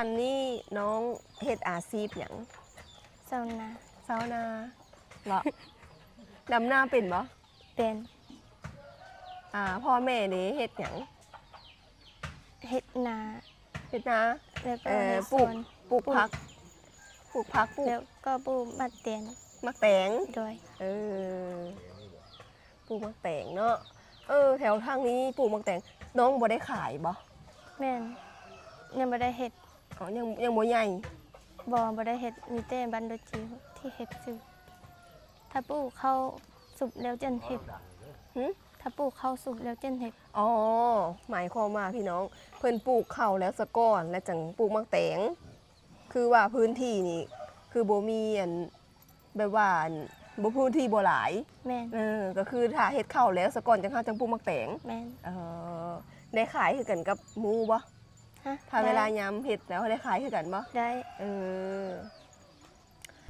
ອັນນີ້ນ້ອງເຮັດອາຊີບຫຍັງ? ຊາວນາ. ຊາວນາເບາະ? ດຳນາເປັນບໍ່? ເປັນ. ອ່າ ພໍ່ແມ່ເດເຮັດຫຍັງ? ເຮັດນາ. ເຮັດນາ. ແລ້ວກໍເຮັດສວນ ປູກຜັກ ປູກຜັກ ປູກ ແລ້ວກໍປູກໝາກແຕງ. ໝາກແຕງ. ໂດຍ. ເອີ ປູກໝາກແຕງເນາະ. ເອີ ແຖວທາງນີ້ປູກໝາກແຕງ ນ້ອງບໍ່ໄດ້ຂາຍບໍ່? ແມ່ນ ຍັງບໍ່ໄດ້ເຮັດ. ອໍ ຍັງ ຍັງບໍ່ໃຫຍ່. ບໍ່ ບໍ່ໄດ້ເຮັດ ມີແຕ່ບ້ານດົດຈີທີ່ເຮັດຊື່. ຖ້າປູກເຂົ້າສຸກແລ້ວຈຶ່ງເຮັດ. ຫື? ຖ້າປູກເຂົ້າສຸກແລ້ວຈຶ່ງເຮັດ. ອໍ ໝາຍຄວາມວ່າພີ່ນ້ອງ ເພິ່ນປູກເຂົ້າແລ້ວສາກ່ອນ ແລ້ວຈັ່ງປູກໝາກແຕງ. ຄືວ່າພື້ນທີ່ນີ້ຄືບໍ່ມີອັນ ແບບວ່າອັນ ບໍ່ ພື້ນທີ່ບໍ່ຫຼາຍ. ແມ່ນ. ເອີ ກໍຄືຖ້າເຮັດເຂົ້າແລ້ວສາກ່ອນ ຈັ່ງເຮົາຈັ່ງປູກໝາກແຕງ. ແມ່ນ. ເອີ ໄດ້ຂາຍຄືກັນກັບໝູ່ບໍ່? ຮະ? ຖ້າເວລາຍາມເຮັດແລ້ວໄດ້ຂາຍຄືກັນບໍ່? ໄດ້. ເອີ